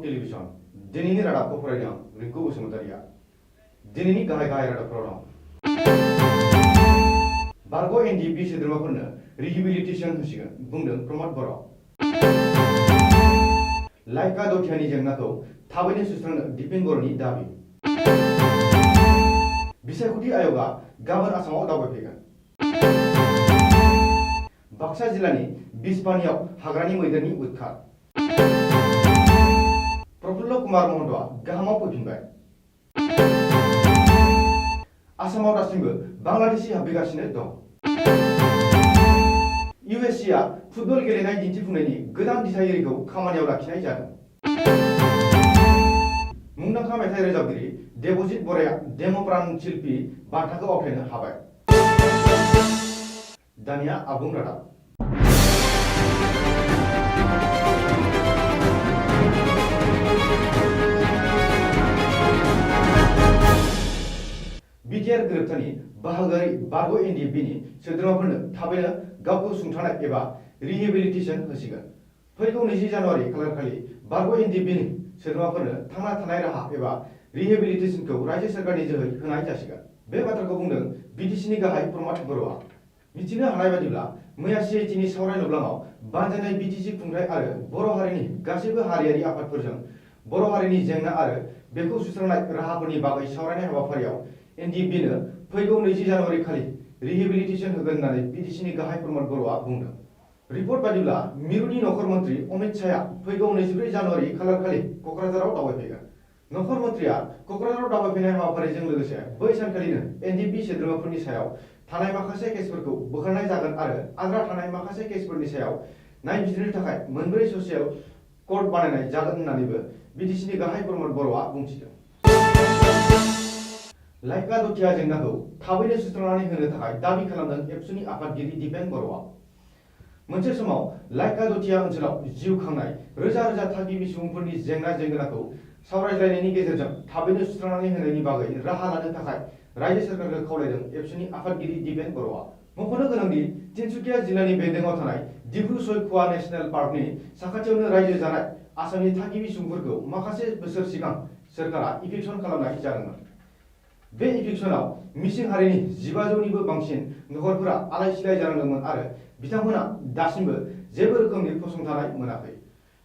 Television दिनैनि रादाबखौ फरायदों रिंकु बसुमतारिया। दिनैनि गाहाय रादाबफोराव दं। बारग' एनडिएफबि सोद्रोमाफोरनो रिहेबिलिटेसन होसिगोन बुंदों प्रमद बर'। लाइका दथियानि जेंनाखौ थाबैनो सुस्रांनो दिपेन बर'नि दाबि। बिसायख'थि आय'गआ गाबोन आसामाव दावबायफैगोन। बाक्सा जिल्लानि बिसपानियाव हाग्रानि मैदेरनि उदखार। प्रफुल्ल कुमार महन्तआ गाहामाव फैफिनबाय। आसामाव दासिमबो बांलादेशी हाबफैगासिनो दं। इउएससिआ फुटबल गेलेनाय दिन्थिफुंनायनि गोदान दिथागिरिखौ खामानियाव लाखिनाय जादों। मुंदांखा मेथाइ रोजाबगिरि देबजित बराया डेम'प्रान शिल्पी बान्थाखौ आवथायनो हाबाय। दानिया आबुं रादाब। बिटिआर गोरोबथानि बाहागोआरि बारग' एनडिएफबिनि सोद्रोमाफोरनो थाबैनो गावखौ सुंथानाय एबा रिहेबिलिटेसन होसिगोन। फैगौ 20 जानुवारि खालारखालि बारग' एनडिएफबिनि सोद्रोमाफोरनो थांना थानाय राहा एबा रिहेबिलिटेसनखौ रायजो सोरखारनि जोहै होनाय जासिगोन। बे बाथ्राखौ बुंदों बिटिसिनि गाहाय प्रमद बर'आ। मिथिनो हानाय बादिब्ला मैया सिआइटिनि सावराय नब्लाङाव बानजायनाय बिटिसि खुंथाय आरो बर' हारिनि गासैबो हारियारि आफादफोरजों बर' हारिनि जेंना आरो बेखौ सुस्रांनाय राहाफोरनि बागै सावरायनाय हाबाफारियाव एनडिएफबिनो फैगौ 20 जानुवारि खालि रिहेबिलिटेसन होगोन होननानै बिटिसिनि गाहाय प्रमद बर'आ बुंदों। रिपर्ट बादिब्ला मिरुनि नखर मन्त्रि अमित शाहआ फैगौ 24 जानुवारि खालारखालि क'क्राझाराव दावबायफैगोन। नखर मन्त्रिया क'क्राझाराव दावबायफैनाय हाबाफारिजों लोगोसे बै सानखालिनो एनडिएफबि सोद्रोमाफोरनि सायाव थानाय माखासे केसफोरखौ बोखारनाय जागोन आरो आद्रा थानाय माखासे केसफोरनि सायाव नायबिजिरनो थाखाय मोनब्रै ससियेल कर्ट बानायनाय जागोन होननानैबो बिटिसिनि गाहाय प्रमद बर'आ बुंथिदों। लाइका दथिया जेंनाखौ थाबैनो सुस्रांनानै होनो थाखाय दाबि खालामदों एबसुनि आफादगिरि दिपेन बर'आ। मोनसे समाव लाइका दथिया ओनसोलाव जिउ खांनाय रोजा रोजा थागिबि सुबुंफोरनि जेंना जेंगोनाखौ सावरायलायनायनि गेजेरजों थाबैनो सुस्रांनानै होनायनि बागै राहा लानो थाखाय रायजो सोरखारखौ खावलायदों एबसुनि आफादगिरि दिपेन बर'आ। मख'नो गोनांदि तिनसुकिया जिल्लानि बेन्दोंआव थानाय दिब्रु सैख'वा नेशनेल पार्कनि साखाथियावनो रायजो जानाय आसामनि थागिबि सुबुंफोरखौ माखासे बोसोर सिगां सोरखारा इभिक्सन खालामनाय जादोंमोन। बे इभिक्सनाव मिसिं हारिनि 15,000निबो बांसिन नखरफोरा आलाय सिलाय जानांदोंमोन आरो बिथांमोना दासिमबो जेबो रोखोमनि फसंथानाय मोनाखै।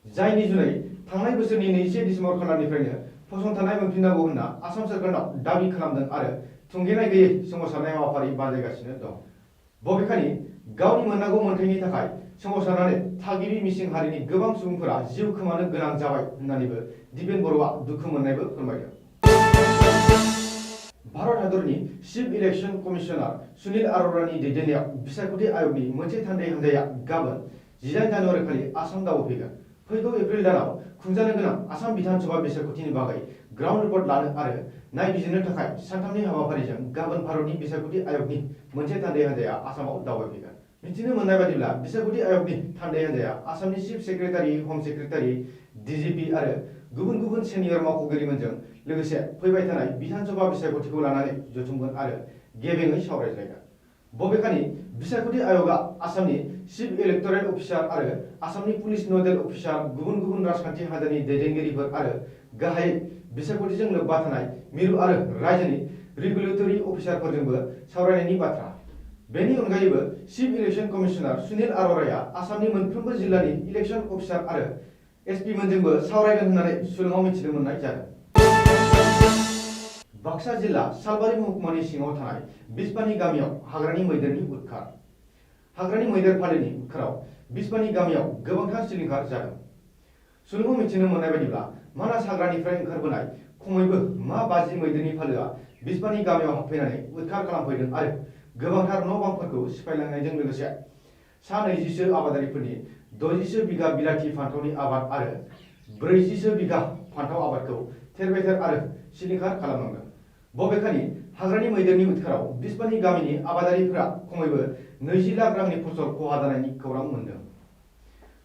जायनि जुनै थांनाय बोसोरनि 21 दिसेम्बर खालारनिफ्रायनो फसंथानाय मोनफिननांगौ होनना आसाम सोरखारनाव दाबि खालामदों आरो थुंगेनाय गैयै सोमावसारनाय हाबाफारि बानजायगासिनो दं। बबेखानि गावनि मोननांगौ मोनथायनि थाखाय सोमावसारनानै थागिबि मिसिं हारिनि गोबां सुबुंफोरा जिउ खोमानो गोनां जाबाय होननानैबो दिपेन बर'आ दुखु मोननायबो फोरमायदों। भारत हादरनि चिफ इलेक्शन कमिशनार सुनील अरोरानि दैदेननायाव बिसायख'थि आय'गनि मोनसे थान्दै हान्जाया गाबोन 18 जानुवारि खालि आसाम दावबायफैगोन। फैगौ एप्रिल दानाव खुंजानो गोनां आसाम बिधान सभा बिसायख'थिनि बागै ग्राउन्ड रिपर्ट लानो आरो नायबिजिरनो थाखाय सानथामनि हाबाफारिजों गाबोन भारतनि बिसायख'थि आय'गनि मोनसे थान्दै हान्जाया आसामाव दावबायफैगोन। मिथिनो मोननाय बादिब्ला बिसायख'थि आय'गनि थान्दै हान्जाया आसामनि चिफ सेक्रेटारि, होम सेक्रेटारि, डिजिपि आरो गुबुन गुबुन सिनियर मावख'गिरिमोनजों लोगोसे फैबाय थानाय बिधान सभा बिसायख'थिखौ लानानै जथुमगोन आरो गेबेङै सावरायज्लायगोन। बबेखानि बिसायख'थि आय'गआ आसामनि चिफ इलेक्टरेल अफिसार आरो आसामनि पुलिस नडेल अफिसार, गुबुन गुबुन राजखान्थि हान्जानि दैदेनगिरिफोर आरो गाहायै बिसायख'थिजों लोब्बा थानाय मिरु आरो रायजोनि रेगुलेटरि अफिसारफोरजोंबो सावरायनायनि बाथ्रा। बेनि अनगायैबो चिफ इलेक्शन कमिशनार सुनील अरोराया आसामनि मोनफ्रोमबो जिल्लानि इलेक्शन अफिसार आरो एसपि मोनजोंबो सावरायगोन होननानै शिलंआव मिथिनो मोननाय जादों। बाक्सा जिल्ला सालबारि महकुमानि सिङाव थानाय बिसपानि गामियाव हाग्रानि मैदेरनि उदखार। हाग्रानि मैदेर फालोनि उदखाराव बिसपानि गामियाव गोबांथार सिलिंखार जादों। शिलंआव मिथिनो मोननाय बायदिब्ला मानास हाग्रानिफ्राय ओंखारबोनाय खमैबो मा 50 मैदेरनि फालोआ बिसपानि गामियाव हाबफैनानै उदखार खालामफैदों आरो गोबांथार न' बांफोरखौ सिफायलांनायजों लोगोसे सा 20सो आबादारिफोरनि 60सो बिघा बिलाथि फान्थावनि आबाद आरो 40सो बिघा फान्थाव आबादखौ थेर बेथेर आरो सिलिंखार खालामलांदों। बबेखानि हाग्रानि मैदेरनि उदखाराव बिसपानि गामिनि आबादारिफोरा खमैबो 20 लाख रांनि फसल खहा जानायनि खौरां मोन्दों।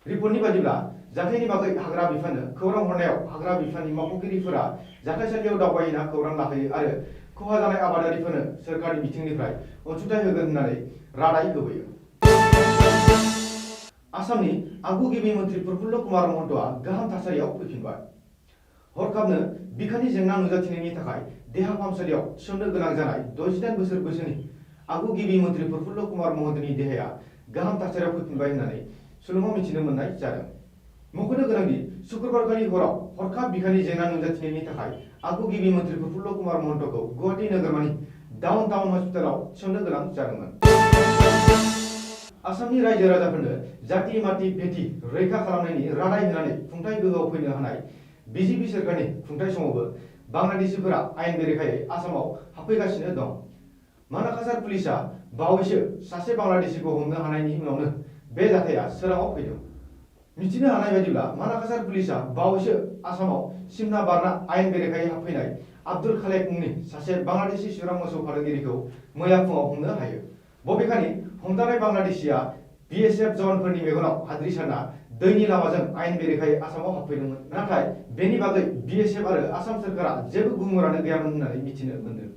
रिपर्टनि बादिब्ला जाथायनि बागै हाग्रा बिफाननो खौरां हरनायाव हाग्रा बिफाननि मावख'गिरिफोरा जाथायसालियाव दावबायहैना खौरां लाहैयो आरो खहा जानाय आबादारिफोरनो सोरखारनि बिथिंनिफ्राय अनसुंथाइ होगोन होननानै रादाय होबोयो। आसामनि आगु गिबि मन्त्रि प्रफुल्ल कुमार महन्तआ गाहाम थासारियाव फैफिनबाय। हरखाबनो बिखानि जेंना नुजाथिनायनि थाखाय देहा फाहामसालियाव थिसननो गोनां जानाय 68 बोसोर बैसोनि आगु गिबि मन्त्रि प्रफुल्ल कुमार महन्तीनि देहाया गाहाम थासारियाव फैफिनबाय होननानै सुलुङाव मिथिनो मोननाय जादों। मख'नो गोनांदि शुक्रबारखालि हराव हरखाब बिखानि जेंना नुजाथिनायनि थाखाय आगु गिबि मन्त्रि प्रफुल्ल कुमार महन्तखौ गुवाहाटी नोगोरमानि डाउन टाउन हस्पिटालाव थिसननो गोनां जादोंमोन। आसामनि रायजो राजाफोरनो जाति माति भेटि रैखा खालामनायनि रादाय होनानै खुंथाय गोहोआव फैनो हानाय बिजेपि सोरखारनि खुंथाय समावबो बांलादेशिफोरा आयेन बेरेखायै आसामाव हाबफैगासिनो दं। मानाकासार पुलिसआ बावैसो सासे बांलादेशिखौ हमनो हानायनि उनावनो बे जाथाया सोराङाव फैदों। मिथिनो हानाय बायदिब्ला मानाकासार पुलिसआ बावैसो आसामाव सिमना बारना आयेन बेरेखायै हाबफैनाय आब्दुल खालेक मुंनि सासे बांलादेशी सुरां मोसौ फालांगिरिखौ मैया फुङाव हमनो हायो। बबेखानि हमजानाय बांलादेशिया BSF जवानफोरनि मेगनाव हाद्रि सारना दैनि लामाजों आयेन बेरेखायै आसामाव हाबफैदोंमोन। नाथाय बेनि बागै BSF आरो आसाम सोरखारा जेबो गुमुरानो गैयामोन होननानै मिथिनो मोन्दों।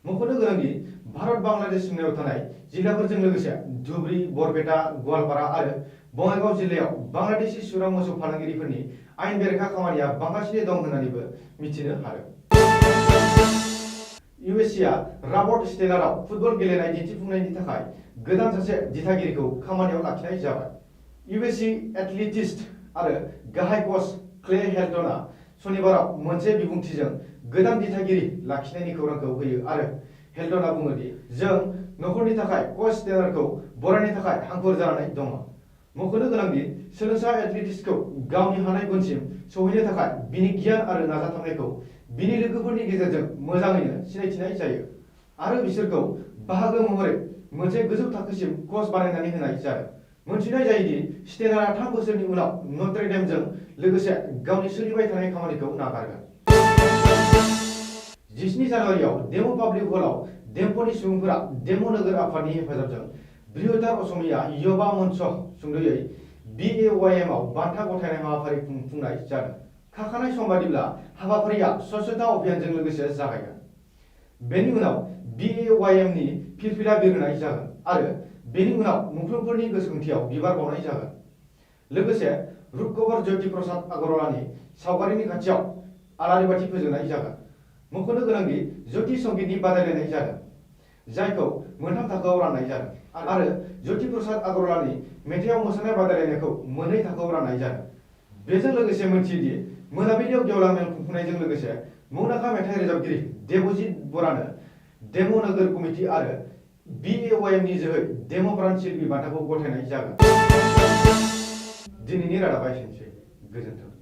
मख'नो गोनांदि भारत बांलादेश सिमनायाव थानाय जिल्लाफोरजों लोगोसे धुबरी, बरपेटा, गवालपारा आरो बङाइगाव जिल्लायाव बांलादेशी सुरां मोसौ फालांगिरिफोरनि आयेन बेरेखा खामानिया बांगासिनो दं होननानैबो मिथिनो हादों। USCआ राबर्ट स्टेलाराव फुटबल गेलेनाय दिन्थिफुंनायनि थाखाय गोदान सासे दिथागिरिखौ खामानियाव लाखिनाय जाबाय। USC एथलेटिक्स आरो गाहाय कोच क्ले हेल्टनआ सनिबाराव मोनसे बिबुंथिजों गोदान दिथागिरि लाखिनायनि खौरांखौ होयो आरो हेल्टनआ बुङो दि जों नखरनि थाखाय कोच स्टेलारखौ बरायनो थाखाय हांखुर जानानै दङ। मख'नो गोनांदि सोलोंसा एथलेटिक्सखौ गावनि हानाय गुनसिम सौहैनो थाखाय बिनि गियान आरो नाजाथाबनायखौ बिनि लोगोफोरनि गेजेरजों मोजाङैनो सिनायथिनाय जायो आरो बिसोरखौ बाहागो महरै मोनसे गोजौ थाखोसिम कोच बानायनानै होनाय जादों। मोनथिनाय जायोदि स्टेलारआ 3 बोसोरनि उनाव नट्रे डेमजों लोगोसे गावनि सोलिबाय थानाय खामानिखौ नागारगोन। 17 जानुवारियाव डेमो पाब्लिक हलाव डेमपनि सुबुंफोरा डेमो नोगोर आफादनि हेफाजाबजों बृहत्तर असमिया युवा मन्च सुंद'यै BAYM आव बान्था गथायनाय हाबाफारि खुंफुंनाय जादों। खाखानाय सम बादिब्ला हाबाफारिया स्वच्छता अभियानजों लोगोसे जागायगोन। बेनि उनाव BAYM नि फिरफिला बिरहोनाय जागोन आरो बेनि उनाव मुंख्लंफोरनि गोसोखांथियाव बिबार बावनाय जागोन। लोगोसे रुपकुमार ज्योति प्रसाद आगरवालानि सावगारिनि खाथियाव आलारि बाथि फोजोंनाय जागोन। मख'नो गोनांदि ज्योति संगीतनि बादायलायनाय जादों, जायखौ मोनथाम थाखोआव राननाय जादों आरो ज्योति प्रसाद आगरवालानि मेथाइयाव मोसानाय बादायलायनायखौ मोननै थाखोआव राननाय जादों। बेजों लोगोसे मोनथियोदि मोनाबिलियाव गेवलां मेल खुंफुंनायजों लोगोसे मुंदांखा मेथाइ रोजाबगिरि देबजित बरानो डेमो नोगोर कमिटि आरो BAYM नि जोहै डेमो प्राण शिल्पी बान्थाखौ गथायनाय जागोन। दिनैनि रादाबा एसेनोसै। गोजोन्थों।